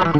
Ala.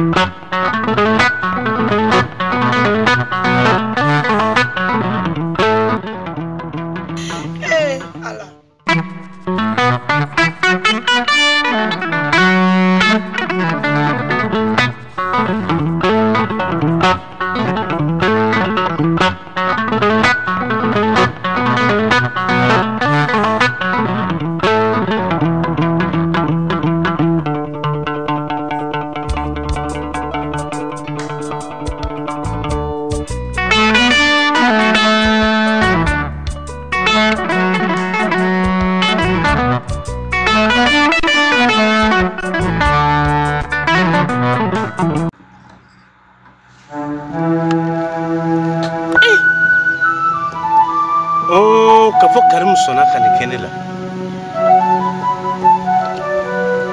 Ka fɔ Karimu sɔnna ka nin kɛ ne la.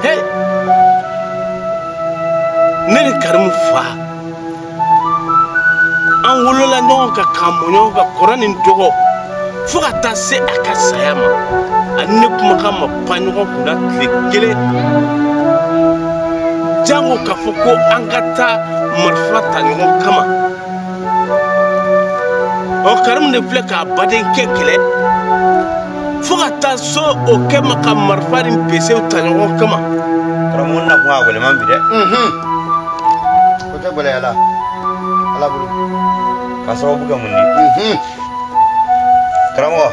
He! Ne ni Karimu fa, an wolola ɲɔgɔn kan k'an mɔ ɲɔgɔn kan kɔrɔ ni dɔgɔ fo ka taa se a ka saya ma. Ani ne kumakan ma pan ɲɔgɔn kunna tile kelen. Jango k'a fɔ ko an ka taa marifa ta ɲɔgɔn kama. Ɔ Karimu de filɛ k'a badenkɛ kɛlɛ fo ka taa so o kɛ ma ka marifa ni besew ta ɲɔgɔn kama. Karamɔgɔ na kun a gɛlɛman bi dɛ. O tɛ gɛlɛya la Ala bolo. Ka sababu kɛ mun ye? Karamɔgɔ,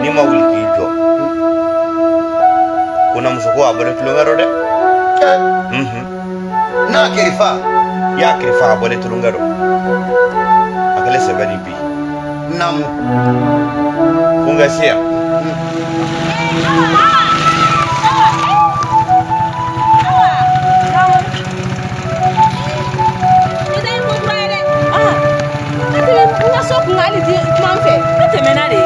n'i ma wuli k'i jɔ, ko na muso ko a bɔlen tulonkɛ dɔ dɛ. N'a kɛr'i fa. I y'a kiri fa a bɔlen tulonkɛ dɔ. A kɛlen sɛbɛ ni bi. Naamu. Ko n ka se yan. N ka so kun hali di kuma n fɛ. Ne tɛmɛna de.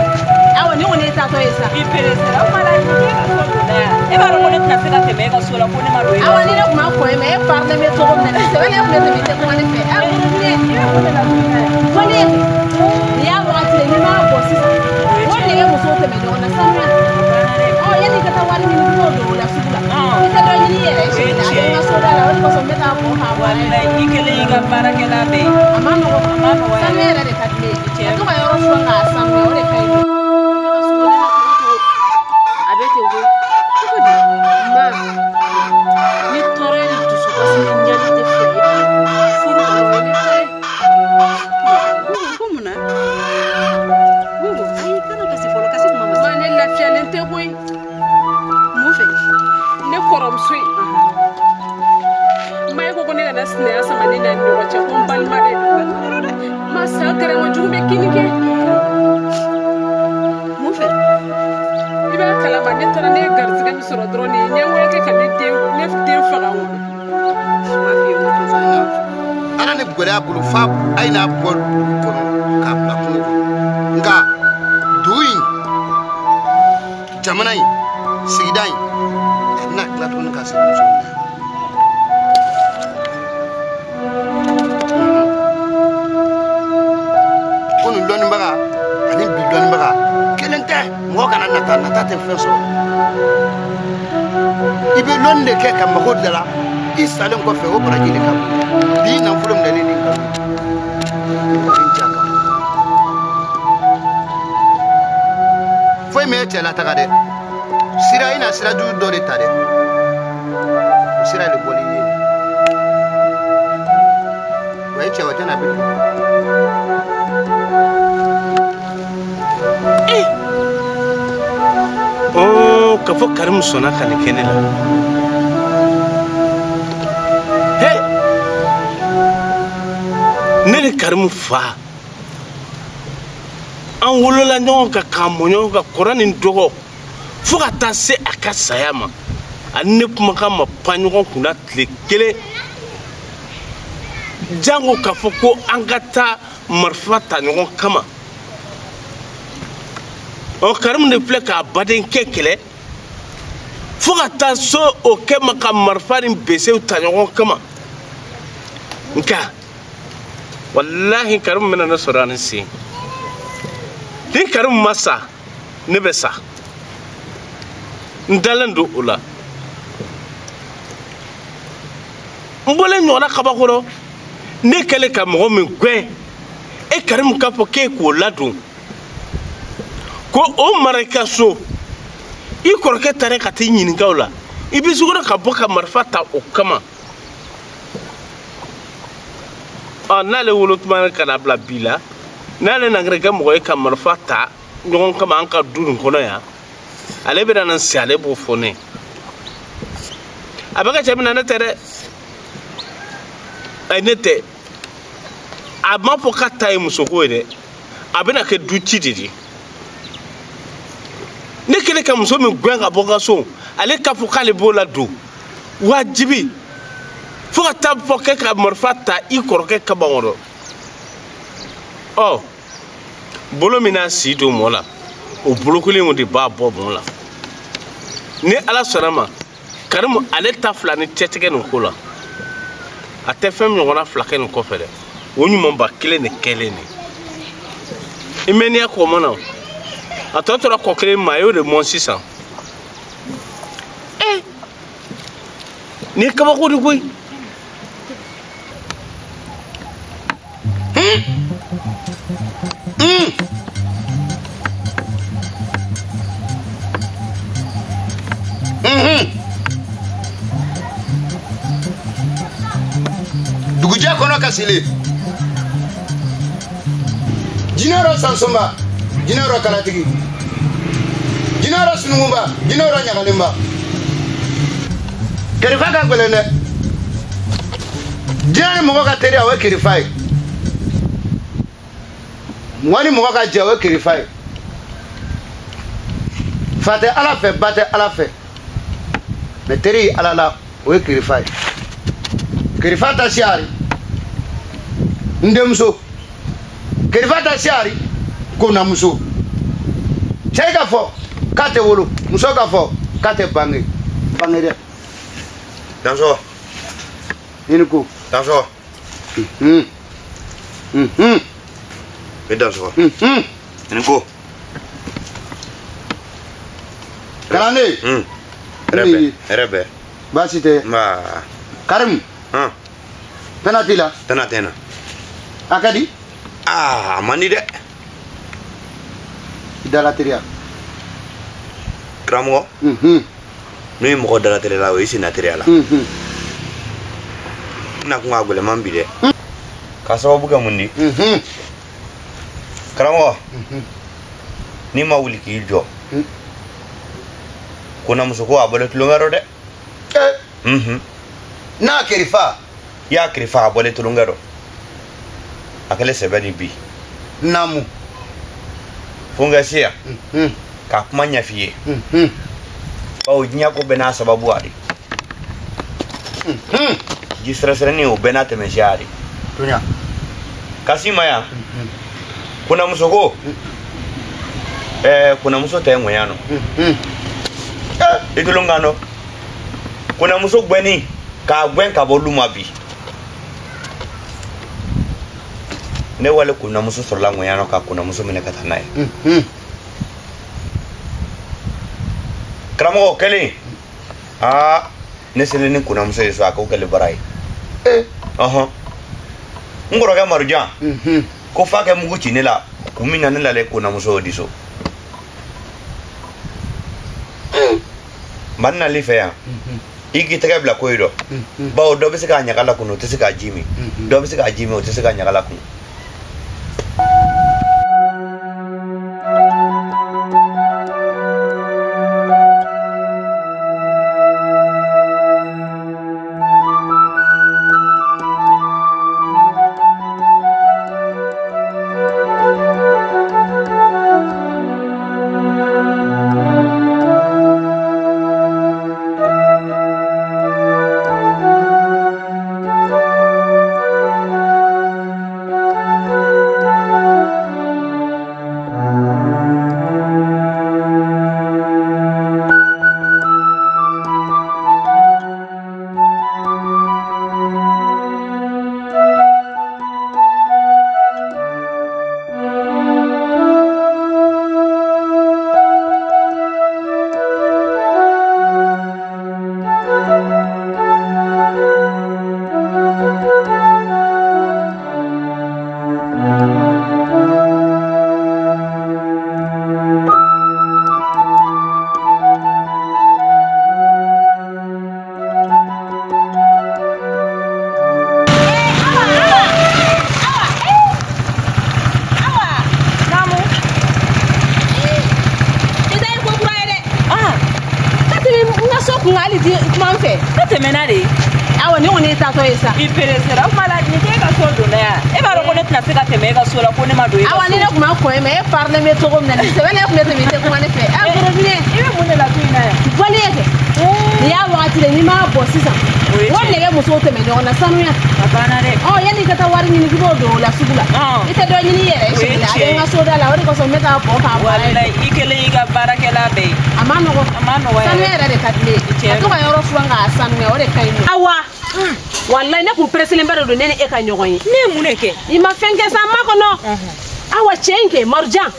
Awɔ, ne kɔni ye taatɔ ye sa. I peresera o ma la i ka so donna yan. E b'a dɔn ko ne tɛna se ka tɛmɛ e ka so la ko ne ma don e ka so. Awɔ, ni ne kun ma kɔn e ma e parilen bɛ cogo min na ni sɛbɛ ne kun bɛ tɛmɛ i tɛ kuma ne fɛ. I bɛ mun de la tuguni? Fo ne nin y'a wagati ye n'i m'a bɔ sisan. O de ye musow tɛmɛ ɲɔgɔn na sanuya. Ɔ yanni i ka taa wari ɲini k'i b'o don o la sugu la. I tɛ dɔ ɲini i yɛrɛ ye sini na. A bɛ n ka so da la o de kosɔn n bɛ taa bɔ k'a bɔ. Walayi i kelen y'i ka baarakɛla bɛɛ ye. A ma nɔgɔn. A ma nɔgɔn. Sanuya yɛrɛ de ka di ne ye. Ka to ka yɔrɔ furan k'a sanuya o de ka ɲi. A bɛ ten koyi. Cogo di? Ma, ni tɔɔrɔ ni dusukasi ni ɲani tɛ fɛ furu kɔnɔ o ne ta ye. Ko mun na? Gugu, ayi kana kasi fɔlɔ, kasi kuma ma se. Ma ne lafiyalen tɛ koyi. Mun fɛ? Ne kɔrɔmuso in. Ma e ko ko ne kana sinaya sama ne n'a ni ɲɔgɔn cɛ ko n balima de don. Ma sa gɛrɛŋɔ jugu bɛ kini kɛ. Mun fɛ? I b'a kalama ne taara ne ye garizigɛ min sɔrɔ dɔrɔn nin ye ɲɛngoya kɛ ka ne den faga n kɔnɔ. M'a f'i ye ko to fana. Ala ni gɛlɛya bolo f'a a ye n'a bɔ dugu kɔnɔ k'a bila kungo kɔnɔ. Nka dugu in, jamana in, sigida in, a bɛna tila tuguni ka segin muso in na yan. Ko nin dɔnnibaga ani bi dɔnnibaga kelen tɛ. Mɔgɔ kana nata, nata tɛ fɛn sɔrɔ. I bɛ lɔnni de kɛ ka mago dilan la, i salen kɔfɛ o baraji de ka bon. Bi nafolo minɛlen ni nkalon ye. Ja kan. Foyi m'e cɛ lataga dɛ. Sira i na sira jugu dɔ de ta dɛ. O sira de bɔlen ye. Wa i cɛ o tɛna bilen. Ka fɔ Karimu sɔnna ka nin kɛ ne la. He! Ne ni Karimu fa, an wolola ɲɔgɔn kan k'an mɔ ɲɔgɔn kan kɔrɔ ni dɔgɔ fo ka taa se a ka saya ma. Ani ne kumakan ma pan ɲɔgɔn kunna tile kelen. Jango k'a fɔ ko an ka taa marifa ta ɲɔgɔn kama. Ɔ Karimu de filɛ k'a badenkɛ kɛlɛ fo ka taa so o kɛ ma ka marifa ni besew ta ɲɔgɔn kama. Nka walahi Karimu bɛna ne sɔrɔ ani sen. Ni Karimu ma sa, ne bɛ sa. N dalen don o la. N bɔlen ɲɔgɔnna kabako rɔ ne kɛlen ka mɔgɔ min gɛn e Karimu k'a fɔ k'e k'o ladon ko o mara i ka so i kɔrɔkɛ taara ka t'i ɲininka o la i bɛ sukɔrɔ ka bɔ ka marifa ta o kama ɔ n'ale wolo tuma ka na bila bi la n'ale nana kɛ mɔgɔ ye ka marifa ta ɲɔgɔn kama an ka du nin kɔnɔ yan ale bɛna na si ale b'o fɔ ne a bɛ ka cɛ min na ne tɛ dɛ ayi ne tɛ a ma fɔ k'a ta ye musoko ye dɛ a bɛna kɛ du ci de ye ne kɛlen ka muso min gɛn ka bɔ n ka so ale k'a fɔ k'ale b'o ladon wajibi fo ka taa fɔ k'e ka marifa ta i kɔrɔkɛ kama kɔrɔ ɔ bolo min n'a si don mɔ la o bolo kelen de b'a bɔ mɔ la ni ala sɔnna ma Karimu ale ta fila ni cɛtigɛ nin ko la a tɛ fɛn min ɲɔgɔnna fila kɛ nin kɔfɛ dɛ o ɲumanba kelen de kɛlen de i mɛnniya kɔ mɔ na a tɔ tora kɔ kelen ma a y'o de mɔn sisan ee nin ye kabako de koyi. Dugujɛ kɔnɔ kasili jinɛ rɔ sansonba jinɛ rɔ kalatigi jinɛ rɔ sunukunba jinɛ rɔ ɲagalenba kerifa ka gɛlɛn dɛ diɲɛ ni mɔgɔ ka teri o ye kerifa ye mɔgɔ ni mɔgɔ ka jɛ o ye kerifa ye fa tɛ ala fɛ ba tɛ ala fɛ mɛ teri ye ala la o ye kerifa ye kerifa ta siyari n denmuso kerifa ta siyari konamuso cɛ ka fɔ k'a tɛ wolo muso ka fɔ k'a tɛ bange bange dɛ. Dansɔgɔ. I ni ko. Dansɔgɔ. I dansɔgɔ. I ni ko. Kalanden. Hɛrɛ bɛ. Hɛrɛ bɛ. Baasi tɛ. Nba. Karimu. Tana t'i la. Tana tɛ n na. A ka di. Aa a man di dɛ. I dala teriya. Karamɔgɔ. N'o ye mɔgɔ dala teriya la o y'i senna teriya la. N na kun ka gɛlɛman bi dɛ. K'a sababu kɛ mun di. Karamɔgɔ. N'i ma wuli k'i jɔ. Konamuso ko a bɔlen tulonkɛ rɔ dɛ. N'a kerifa. I y'a kerifa a bɔlen tulonkɛ rɔ. A kɛlen sɛbɛ ni bi. Naamu. Fo n ka se yan. Ka kuma ɲɛf'i ye. Bawo diɲɛ ko bɛɛ n'a sababu a de. Ji sɛrɛsɛrɛnin o bɛɛ n'a tɛmɛsiya de. Tonya. Ka s'i ma yan. Konamuso ko. Konamuso tɛ ŋɔnya nɔ. I tulon kan dɔ. Konamuso gɛnni k'a gɛn ka bɔ lu ma bi. Ne wale konamuso sɔrɔla ŋɔnya nɔ ka konamuso minɛ ka taa n'a ye. Karamɔgɔ kɛlen aa ne selen ni konamuso ye so a k'o kɛlen baara ye. Ɔhɔn n kɔrɔkɛ Marujan ko f'a kɛ mugu ci ne la kun min na ne lalen konamuso y'o di so. Mali nali fɛ yan i k'i tɛgɛ bila ko ye dɔ bawo dɔ bɛ se k'a ɲaga lakunu o tɛ se k'a ji min dɔ bɛ se k'a ji min o tɛ se k'a ɲaga lakunu. Nka hali ti kuma n fɛ. Ne tɛmɛna de. Awa ne kɔni ye taatɔ ye sa. I peresera o kuma la nin t'e ka so donna yan. E b'a dɔn ko ne tɛna se ka tɛmɛ e ka so la ko ne ma don e ka so. Awa ni ne tun ma kɔn e ma e parilen bɛ cogo min na ni sɛbɛ ne tun bɛ tɛmɛ i tɛ kuma ne fɛ. Ɛ gorobinɛ. I bɛ mun de la du in na yan? Bɔli ye kɛ. Nin y'a wagati de n'i m'a bɔ sisan. N ko nɛgɛ musow tɛmɛ ɲɔgɔn na sanuya. A banna dɛ. Ɔ yanni i ka taa wari ɲini k'i b'o don o la sugu la. I tɛ dɔ ɲini i yɛrɛ ye sigi la. A bɛ n ka soda la o de kosɔn n bɛ k'a bɔ k'a bɔ. Walayi i kelen y'i ka baarakɛla bɛɛ ye. A ma nɔgɔ. A ma nɔgɔ yɛrɛ. Sanuya yɛrɛ de ka di ne ye. Ka to ka yɔrɔ furan k'a sanuya o de ka ɲi nɔ. Awa. Walayi ne kun pereselenba de don ne ni e ka ɲɔgɔn ye. Ne ye mun de kɛ? I ma fɛn kɛ sa n ma kɔnɔ. Awa cɛ in kɛ Marujan.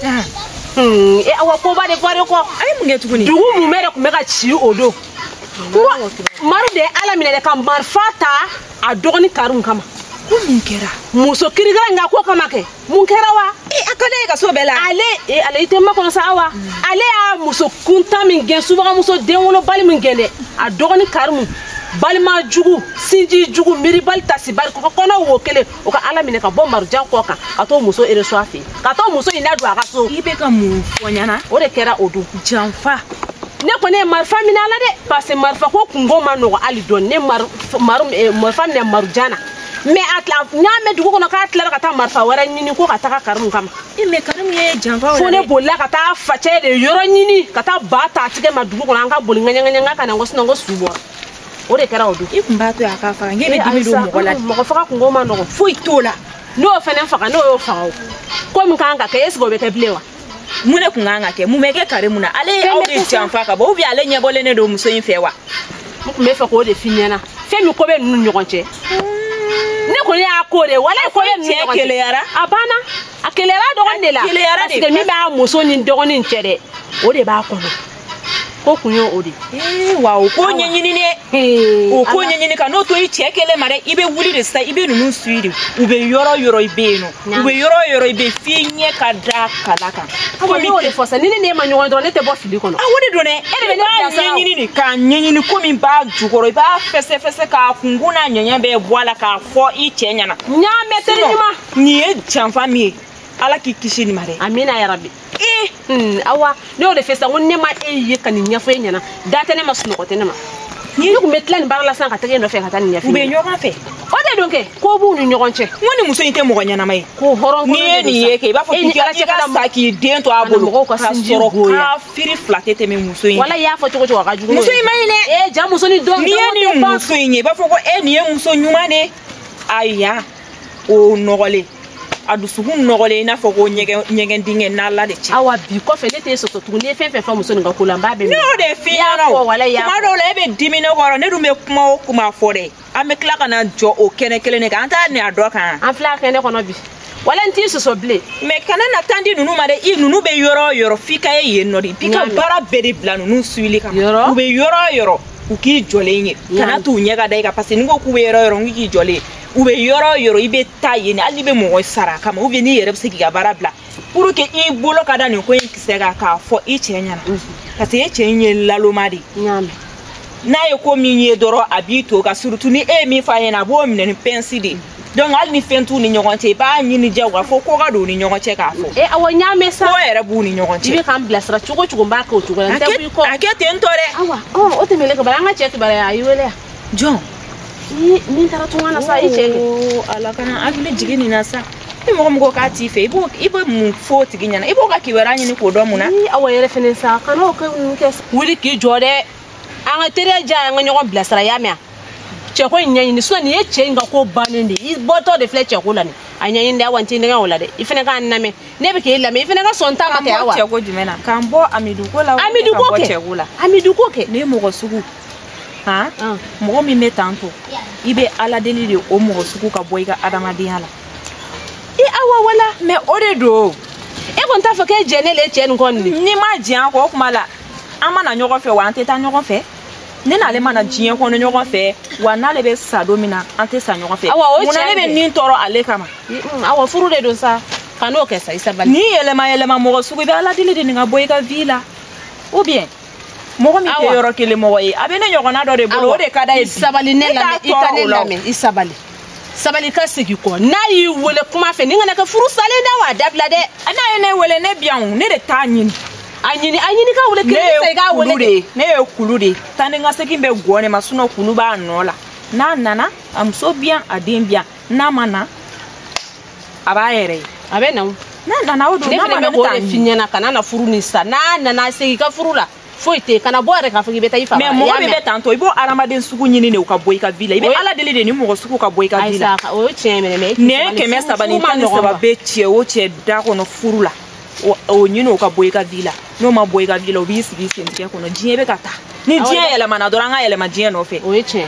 E awa koba de fɔra kɔ. A ye mun kɛ tuguni? Dugu mumɛ de tun bɛ ka ci o don. Maru de ye Ala minɛ dɛ ka marifa ta a dɔgɔnin Karimu kama. Ko mun kɛra? Muso kirikara in ka ko kama kɛ. Mun kɛra wa? A ka d'e ka so bɛɛ la. Ale i tɛ makɔnɔ sa awa. Ale y'a muso kuntan min gɛn subagamuso denwolobali min gɛn dɛ. A dɔgɔnin Karimu balima jugu sinji jugu miiribali tasibali kɔnɔ wo kelen o ka Ala minɛ ka bɔ Marujan kɔ kan ka t'o muso reçoit a fɛ yen ka t'o muso in ladon a ka so. I bɛ ka mun fɔ n ɲɛna? O de kɛra o don. Janfa. Ne kɔni ye marifa minɛ a la dɛ parce que marifa ko kungo ma nɔgɔ hali dɔɔni ne marifa minɛ Marujan na mais a tila n y'a mɛn dugu kɔnɔ k'a tilara ka taa marifa wɛrɛ ɲini ko ka taga Karimu kama. E mais Karimu ye janfa o la dɛ. Fo ne bolila ka taa facɛ de yɔrɔ ɲini ka taa ba ta a tigɛ ma dugu kɔnɔ an ka boli ŋaɲaŋaɲa ka na n ko sinon n ko su bɔra. O de kɛra o don. I kun b'a to yen a k'a faga n k'e bɛ dimi don mɔgɔ la. Mɔgɔ faga kungo ma nɔgɔ. Foyi t'o la. N'o fana faga n'o y'o faga o ko min kan ka kɛ est ce que o bɛ kɛ bilen wa? Mun de kun kan ka kɛ? Mun bɛ kɛ Karimu na? Ale ye aw de janfa ka bɔ ou bien ale ɲɛbɔlen de don muso in fɛ wa? N kun bɛ fɛ k'o de f'i ɲɛna. Fɛn min ko bɛ ninnu ni ɲɔgɔn cɛ. Ne kɔni y'a ko de walayi ko bɛ ninnu ni ɲɔgɔn cɛ. Cɛ keleyara. A banna. A keleyara dɔgɔnin de la. A keleyara de. Parce que min b'a muso ni dɔgɔnin cɛ dɛ o de b'a kɔnɔ. Ko kun ye o de. Wa o ko ɲɛɲini dɛ. O ko ɲɛɲini ka n'o to i cɛ kelen ma dɛ i bɛ wuli de sisan i bɛ ninnu suit de u bɛ yɔrɔ o yɔrɔ i bɛ yen nɔ u bɛ yɔrɔ o yɔrɔ i bɛ f'i ɲɛ ka da kala kan. Awa ne y'o de fɔ sa ni ne n'e ma ɲɔgɔn dɔrɔn ne tɛ bɔ fili kɔnɔ. O de don dɛ. E de bɛ ne bila sa. I b'a ɲɛɲini de k'a ɲɛɲini ko min b'a jukɔrɔ i b'a fɛsɛfɛsɛ k'a kunkun n'a ɲɛɲɛ bɛɛ bɔ a la k'a fɔ i cɛ ɲɛna. N y'a mɛn teri ɲuman. Nin ye janfa min ye Ala k'i kisi nin ma dɛ. Amina yarabi. Awa ne y'o de fɛ sisan ko ne ma e ye ka nin ɲɛfɔ e ɲɛna da tɛ ne ma sunɔgɔ tɛ ne ma. Ni ne kun bɛ tila nin baara la sisan ka taga e nɔfɛ ka taa nin ɲɛfɔ. U bɛ ɲɔgɔn fɛ. O de don kɛ ko b'u ni ɲɔgɔn cɛ. N ko nin muso in tɛ mɔgɔ ɲɛnama ye. Ko hɔrɔn n'i ye nin ye kɛ i b'a fɔ k'i ka sa k'i den to a bolo. Mɔgɔw ka sinji goya. Kafiri fila tɛ tɛmɛ muso in. Wala i y'a fɔ cogo cogo a ka jugu. Muso in man ɲi dɛ. Ja muso ni dɔn. N'i ye nin muso in ye i b'a fɔ ko e nin ye muso ɲuman de ye. Ayiwa o nɔgɔlen. A dusukun nɔgɔlen i n'a fɔ ko ɲɛgɛn dingɛ n'Ala de cɛ. Awa bi kɔfɛ ne t'e sɔsɔ tuguni n'i ye fɛn fɛn fɔ muso nin ka ko la n b'a bɛɛ minɛ. Ne y'o de f'i ɲɛna o. Kuma dɔw la e bɛ dimi ne kɔrɔ ne dun bɛ kuma o kuma fɔ dɛ an bɛ tila ka na jɔ o kɛnɛ kelen de kan an t'a a dɔ kan. An filɛ a kɛnɛ kɔnɔ bi wala n t'i sɔsɔ bilen. Mais kana na tan di ninnu ma dɛ i ninnu bɛ yɔrɔ o yɔrɔ f'i ka ye yen nɔ de f'i ka baara bɛɛ de bila ninnu suili kama. U bɛ yɔrɔ o yɔrɔ u k'i jɔlen ye kana t'u ɲɛ ka da i kan parce que n'i ko k'u bɛ yɔrɔ o yɔrɔ n k'i jɔlen ye. U bɛ yɔrɔ o yɔrɔ i bɛ taa yen hali n'i bɛ mɔgɔ sara a kama ou bien n'i yɛrɛ bɛ se k'i ka baara bila pour que i bolo ka da nin ko in kisɛ kan k'a fɔ i cɛ ɲɛna parce que e cɛ in ye laloma de ye n'a ye ko min ye dɔrɔn a b'i to ka surtout ni e ye min f'a ɲɛna a b'o minɛ ni pince de ye donc hali ni fɛn t'u ni ɲɔgɔn cɛ i b'a ɲini diyagoya fo ko ka don u ni ɲɔgɔn cɛ k'a fɔ. Awɔ n y'a mɛn sa. Ko yɛrɛ b'u ni ɲɔgɔn cɛ. I bɛ k'an bilasira cogo o cogo n b'a kɛ o cogo la n tɛ bɔ i kɔ. A kɛ ten tɔ dɛ. Awa o tɛmɛnen kɔ bari an ka cɛ kibaruya a y'i wele yan. Jɔn. Min taara tunga na sa i cɛ kɛ. Ala kana hakili jigin nin na sa. Ni mɔgɔ min ko k'a t'i fɛ i bɛ mun fɔ o tigi ɲɛna i b'o ka kibaruya ɲini k'o dɔn mun na. Awa yɛrɛ fɛnɛ sa kana o kɛ ninnu kɛ. Wuli k'i jɔ dɛ an ka teriya diya an ka ɲɔgɔn bilasira y'a mɛn cɛko in ɲɛɲini sinon nin ye cɛ in ka ko bannen de ye i bɔtɔ de filɛ cɛko la nin a ɲɛɲini dɛ awa n t'i nɛgɛn o la dɛ i fɛnɛ k'an lamɛn ne bɛ k'e lamɛn i fɛnɛ ka sɔn ta ma kɛ awa. K'an bɔ cɛko jumɛn na k'an bɔ Amidu ko la Amidu ko kɛ cɛko la Amidu ko kɛ. Ne mɔgɔ sugu han mɔgɔ min bɛ tan to i bɛ Ala deli de o mɔgɔ sugu ka bɔ i ka adamadenya la. I awa wala. Mais o de don. E kɔni t'a fɔ k'e jɛnnen le cɛ nin kɔ nin. N'i ma jɛn a kɔ o kuma la an ma na ɲɔgɔn fɛ wa an tɛ taa ɲɔgɔn fɛ. Ne n'ale ma na diɲɛ kɔnɔ ɲɔgɔn fɛ wa n'ale bɛ sa don min na an tɛ sa ɲɔgɔn fɛ. Awa o munna ne bɛ nin tɔɔrɔ ale kama. Awa furu de don sa ka n'o kɛ sa i sabali. Ni yɛlɛma yɛlɛma mɔgɔ sugu i bɛ Ala deli de nin ka bɔ i ka vie la ou bien mɔgɔ min tɛ yɔrɔ kelen mɔgɔ ye a bɛ ne ɲɔgɔnna dɔ de bolo o de ka d'a ye bi. Sabali ne lamɛn i ka ne lamɛn i sabali. Sabali ka segin kɔ n'a y'i wele kuma fɛ ni kana kɛ furu salen dɛ wa a dabila dɛ. N'a ye ne wele ne bi yan o ne de t'a ɲini. A ɲini a ɲini ka wele kelen sa i k'a wele de. Ne ye kulu de ye. Taa ni ka segin bɛ gɔ ne ma sinon kulu b'a nɔ la. N'a nana a muso bi yan a den bi yan n'a ma na a b'a yɛrɛ ye. A bɛ na o. N'a nana o don ne n'a ma fɛnɛ na bɛ ne k'o t'a de f'i ɲini. ɲɛna kana na furu nin sa n'a nana segin i ka furu la foyi tɛ yen kana bɔ yɛrɛ k'a fɔ k'i bɛ taa i fa Mais mɔgɔ min bɛ tantɔ i b'o hadamaden sugu ɲini de o ka bɔ i ka vie la i bɛ Ala deli de ni mɔgɔ sugu ka bɔ i ka vie la. Ayisa o ye tiɲɛ minɛ mais Nɛn 313 bɛ cɛ o cɛ da kɔnɔ furu la o ɲini o ka bɔ i ka vie la n'o ma bɔ i ka vie la o b'i sigi i sentigɛ kɔnɔ diɲɛ bɛ ka taa ni diɲɛ yɛlɛmana dɔrɔn an ka yɛlɛma diɲɛ nɔfɛ. O ye tiɲɛ.